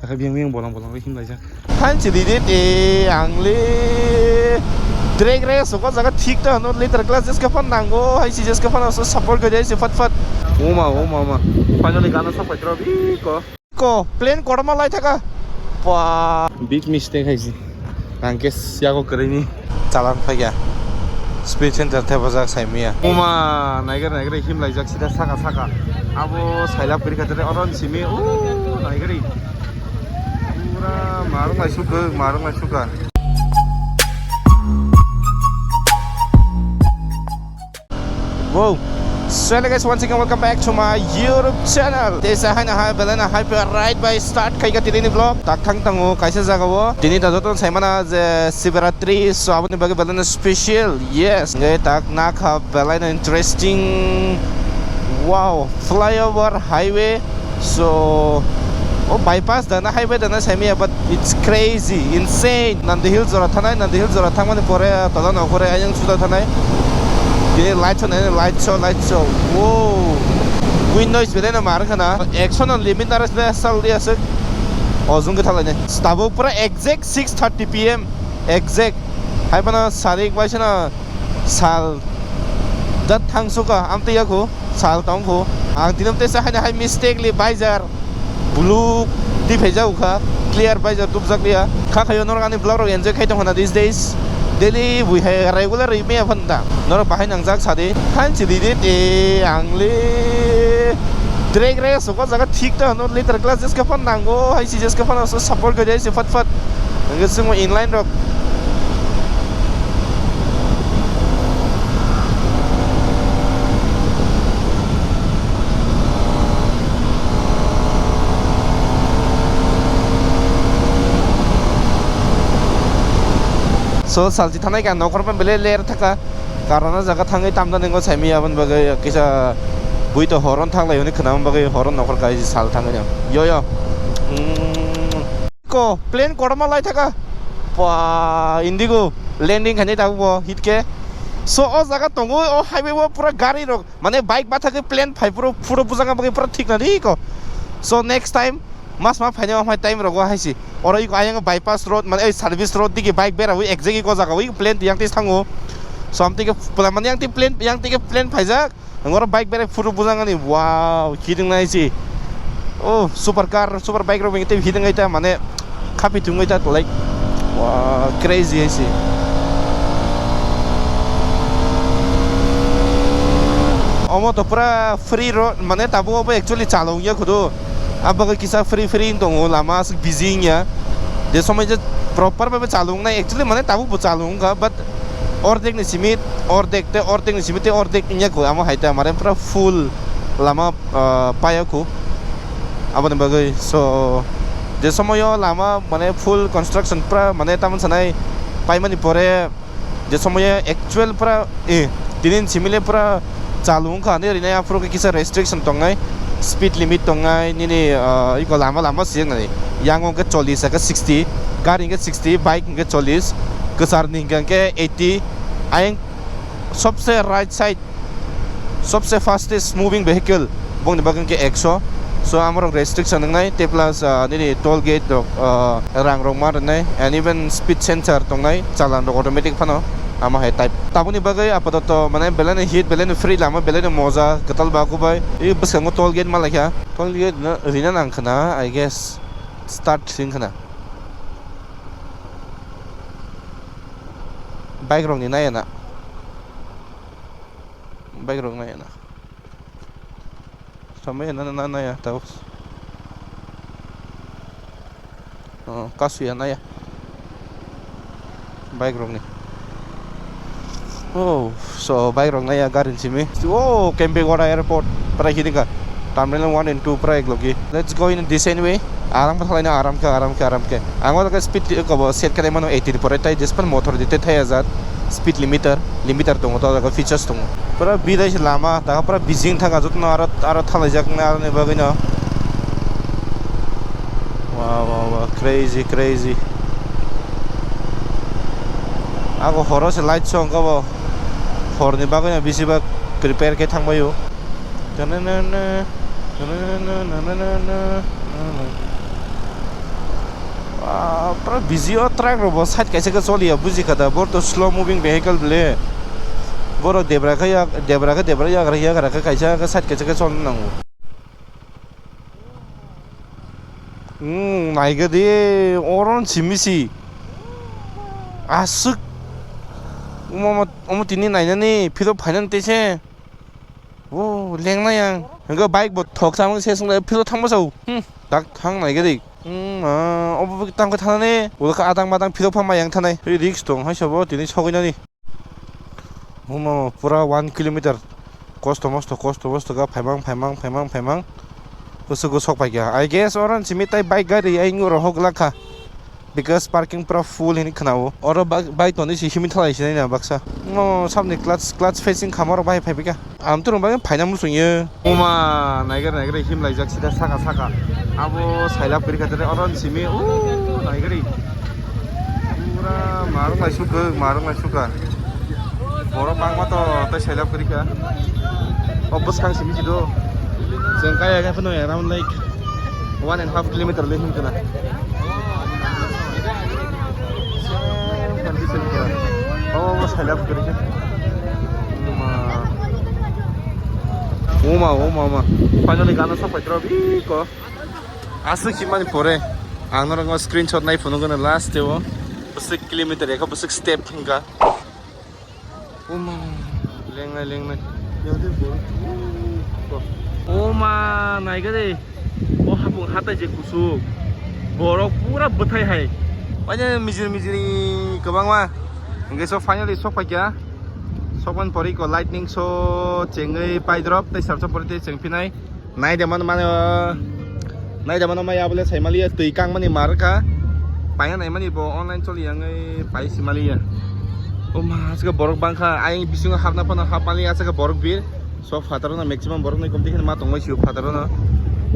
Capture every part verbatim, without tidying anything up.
Biyang biyang bolang bolang ri himlaijak. Thanchi di de te ang le drag race ko jaga thik ta no letter class jeska phan nango, hai si jeska phan so support gari si fat fat. Oma, oma, oma. Finally gana sa phaikro bi ko. Ko plane korma lai thaka. Pa. Big mistake hai si. Ang ke siago kwrwini chalan phaikya. Speed center thepajak saimiya. Oma, naigar naigar himlaijak sida saka saka. Abo sailap kwrwi khatere oron simi. O, naigar. Pura marung lai sukha, marung lai sukha. Wow. So hello guys, once again welcome back to my YouTube channel. Tesa haina hai belai no hai phe right by start khai ka tini ni vlog. Tak thang tango kaisa jaga o. Tini ta joto sai mana je Sivaratri, so aboni bagwi belai no special. Yes, ngai tak na kha belai no interesting. Wow, flyover highway. So, o bypass dana highway dana saimiya, but it's crazy, insane. Nandi Hills jora thanai, Nandi Hills jora thangmani pore tola nokore ayang suda thanai. Bini light show nai, light show, light show. Wow. Wind noise bele na mar khana. Action on limit naras le sal dia sek. Ozung ke thalai ne. Stabo pura exact six thirty P M. Exact. Hai pana sarik bai sana sal. Dat thang suka, am te yaku. Sal tong kho. Ang tinam te sa haina hai mistake li baijar. Blue di phai jago kha. Clear baijar tubjak liya. Kha khayo norok ani vlog rok enjoy khai tong khana these days. Daily bui hai regular ri me phanta. Norok bahai nangjak sadi. Thanchi di de te ang le. Drag race ko jaga thik ta no letter class jeska phan nango. Hai si jeska phan so support gari si fat fat. Ang simo inline rok. So, salchi thanai ka nokhor pa bele ler thaka. Karana jaga thangwi tamda ningo saimi abon bagwi kisa bui to horon thanglai hwnwi khwnam bagwi horon nokhor kai sal thangwi. Yo, yo. Mm. Ko plane korma lai thaka. Pa Indigo landing khainai tabuk bo hit khe. So o jaga tongo o highway o pura gari rok mane bike bathagwi plane phai puro puro bujanga bagwi pura thik nadi ko. So next time mas ma phainai o hamai time rogo haisi. Oro iko ayang bypass road mane ei service road digi bike bera wi exactly ko jaga wi plane yang tis thango. So am tike mane yang ti plane yang tike plane phaijak. Ang oro bike berai phuru bujang ani, wow, hiding nai si. Oh, super car, super bike rok bini tei hiding ai ta mane khapi thung ai ta like, wow, crazy ai si. Omo to pura free road mane tabuk obo actually chalung ya khudu. Abo kisa free free tongo lama aswk busy ya. Je somoi je proper bhabe chalung nai actually mane tabuk bo chalung kha but Ordek ni simi, ordek te, ordek ni simi te, ordek wngya kho, amo hai ta, mare pura full lama, ah, paya kho. Aboni bagwi, so, je somoyo lama, mane, full construction pura, mane, tamoni sanai, paimani pore, je somoyo actual pura, eh, tini ni simi le pura, Chalu wngkha, ani rina aphuru khe kisa restriction tongnai, speed limit tongnai, nini, ah, iko lama lama siyang nai. Yang wngkhe chollish, aka sixty, gari hwnkhe sixty, bike hwnkhe chollish, kwcharni hwnkhe eighty, ayang sobse right side, sobse fastest moving vehicle, bongni bagwi hwnkhe ekso. So, amorok restriction wngnai, tei plus, ah, nini toll gate rok, ah, rang rok ma rwnai, and even speed sensor tongnai, chalan rok automatic phano, ama hai type. Tabukni bagwi apatoto, mane, belai no hit, belai no free lama, belai no moja, kwtal ba kubai. I bwskango toll gate ma laikha. Toll gate no rina nang khna, I guess, start sing khna. Bike rok ni nai na. Bike rok nai na. Samaya na, na, na, ya, tau. Oh, kasu ya, na, ya. Bike rok ni. Oh, so bike rok na, ya, gari ni simi. Oh, Kempegowda Airport, pura hiding ka. Terminal one and two pura ek logi. Let's go in the same way. Aram ka thalai na, aram ka, aram ka, aram ka. Ang o jaga speed ko bo set kare mano eighty ni pore, tai jespan motor di te thai ajat. Speed limiter, limiter tongo, to jaga features tongo. Pura bidai se lama, ta pura bijing thang ajut no, aro, aro thalai jak na, aro ni bagwi no. Wow, wow, wow, crazy, crazy. Ako horo se light song ko bo. Hor ni bagwi no bisi bak prepare khe thang bai o. Tanana, tanana, tanana, tanana. Busy o truck rok bo side kaisa khe choliya, buji kha da, bo to slow moving vehicle bole. Borok debra khe yak, debra khe debra, yagra khe yagra khe kaisa khe side kaisa khe cholna nango. Hmm, naigadi, oron simi si. Aswk. Omo, omo tini nainani, phiro phainani tese. O, lengnai ang. Hingke bike bo thok samung se sung phiro thangma sao. Hmm, tak thang naigadi. Hmm, ah, obo tang khe thanani. Ulo khe adang madang phiro pha mayang thanai. Risk tong hai sabo tini sogwi nani. Omo pura one kilometer. Kosto mosto, kosto mosto ga phaimang, phaimang, phaimang, phaimang. Bwswk o sok paikha. I guess oro simi tai bike gari ayung oro hok lakha. Because parking pura full hini khwnao. Oro bike, bike toni si himi thalai sinai na baksa. Omo sabni clutch, clutch facing khama oro bahai phaibaikha. Ang to rwng bagwi phaina muchungyo. Oma, naigari naigari himlaijak sida saka saka. Abo sailap kwrwi kha tere oro simi, o, naigari. Pura marwk lai sukha, marwk lai sukha. Borok bangma to tei sailap kwrwi kha. O bwskang simi sido. Chwng kaya khe phano around like one and half kilometer le himkha na. O, o, sailap kwrwi khe. Oma. Oma, oma, oma. Finally, gana sok paitro biko. Aswk himani pore. Ang norok screenshot nai phunukgwno last o. Bwswk kilometer, eko bwswk step himkha. Oma, lengnai, lengnai. Oma, naikha de. O hapung hatai je kusuk. Borok pura bwthai hai. Oine mijir mijiri kwbangma. Hingke so finally sok paikha. Sokmani pore iko lightning so chengwi paidrop tei sarsa pore tei chengphinai. Naide mano mano, naide mano maya bole saimaliya twi kangmani mar kha. Paina naimani bo online choli yangwi pai simaliya. O ma, aswk borok bangkha, ayang bisingo hapna phano hapmaliya aswk borok bir. So phataro no maximum borok nai komti kheno ma tongmai sio phataro no.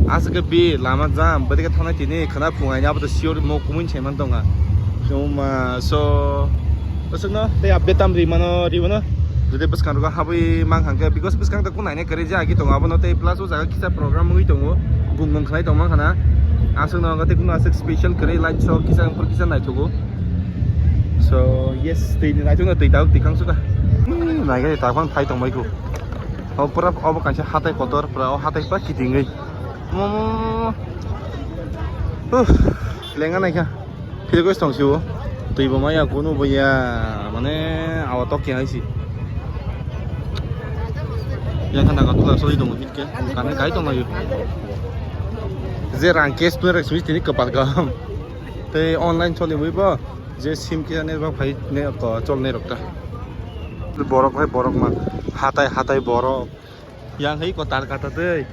Aswk bi lama jam, bwdike thangnai tini khana phungai ni abo to sure mo kumui saiman tonga. O ma, so aswk no tei update tam ri mano, ri mano. Jodi bwskang rogo habwi mang hangkhe, because bwskang to kun naina kwrwi je agi tongo abono tei plus o jaga kisa program wngwi tongo, gung gung khlai tongma khana. Aswk no tei kuno aswk special kwrwi light show kisa wngphuru kisa naithogo. So yes, twi ni naithokno twi tabuk twi kang suda. Naikhe twi taphang phai tongbai kho. O pura obo kaisa hatai kotor, pura o hatai pura kitingwi. Mo, mo, mo, mo. Huh, lenga naikha. Philgos tong sio. Twi bo maya kunu bo ya, mane awa tok khe hai si. Yang khana ka tula soi dong hit ke. Kane kai tong layo. Je rang cash tu rek sui tini kapal kaham. Tei online choli wi bo. Je sim khe ne ba phai ne ko chol ne rok ta. Borok hai borok ma. Hatai hatai borok. Yang hai ko tar kata tei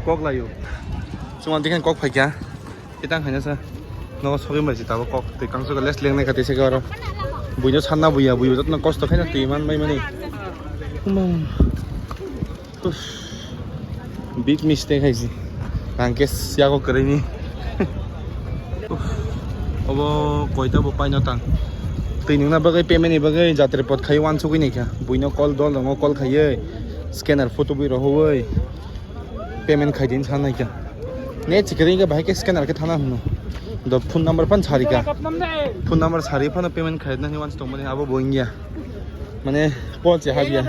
kok layo. Chuma dikhen kok phai kya. Kitang hai na sa. No sogwi mai si tabo kok tei kangso les leng nai kati se oro. Buino sanna buya buyo jotno kosto khaina twi man mai mani. Big mistake hai si. Ang khe siyago kwrwini. Uff, obo koita bo paino tang. Twi nungna bagwi payment ni bagwi jatri pot khai uansugwi naikha. Buino call dol rongo call khaiwi scanner photo bui rohowoi payment khaidi san naikha. Ne chikri khe bahai khe scanner khe thana hwno. Do phone number phan sarika. Phone number sari phano payment khaidna hwnwi uansuk tongmani abo bo wngya. Mane call se habya.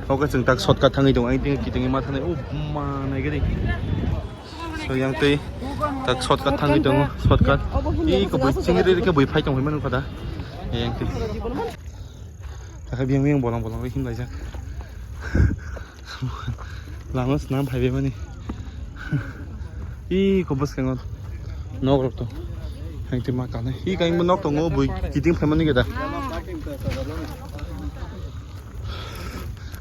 Oke, chwng tak shortcut thangwi tongo, ang tini kitingwi ma thanai, o ma, naigari. So, yang twi tak shortcut thangwi tongo, shortcut. Ih, kobui chingri ri khe bui phai tong phai manu kada. Yang twi. Takha biyang biyang bolong bolong ri himlaijak. Lama swnam phaibai mani. Ih, ko bwskango nok rok to. Hengti ma kanai. Ih, kaingbo nok tongo, bui kiting phaimani geda.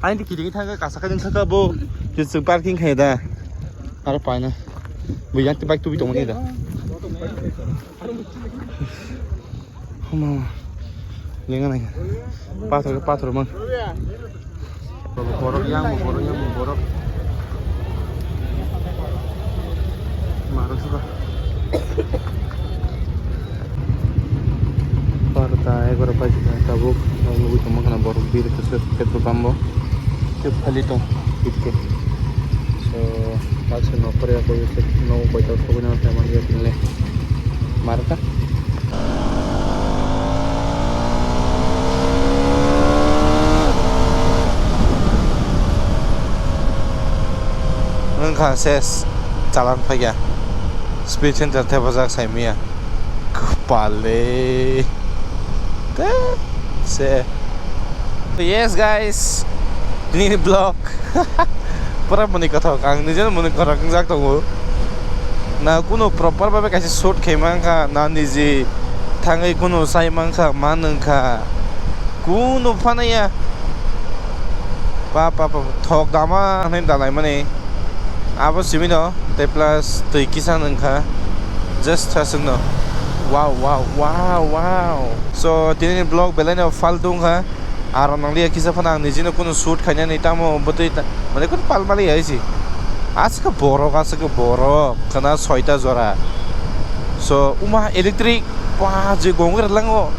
Aini kiting thangka kasa kajang saka bo. Jisung parking khai da. Aro paina. Bui yang ti bike tubi tongoni da. Huma, lenga nai. Pathor, pathor man. Borok yang, borok yang, borok. Marok suka. Barota, egaroh baji tabuk. Nugui tongma khana borok bir petrol pump o. Tei phali tong, itke. So, Aswk no pore ya, koi se no koi ta sogwi na ta man ya tinle. Marta. Wngkha ses, chalan phaiya. Speed sensor thepajak saimaya. Kwpale. Te se. Yes, guys. Nini vlog. Pura muni kothok. Ang nijeno muni kothok wngjak tongo. Na kuno proper babe kaisa shoot khaima wngkha, na niji thangwi kuno sai mankha, man wngkha. Kuno phanaya. Pa, pa, pa, thok dama hinwi dalaimani. Abo simi no, tei plus twi kisa wngkha. Just aswk no. Wow, wow, wow, wow. So, tini ni vlog belai no faltu wngkha. Aro nang liya kisa phano ang nijino kuno shoot khainani tamo bwtwi ta-, mane kuno pal mali hai si. Aswk borok, aswk borok. Khana soita jora. So, uma electric, pa, je gong lango.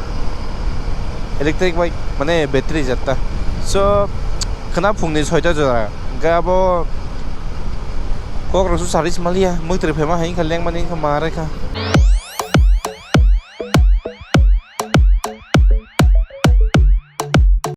Electric bike, mane battery jatta. So, khana phungni soita jora. Hingke abo kok rok su service maliya, mwtri phema hai wngkha lengmani wngkha ma rekha.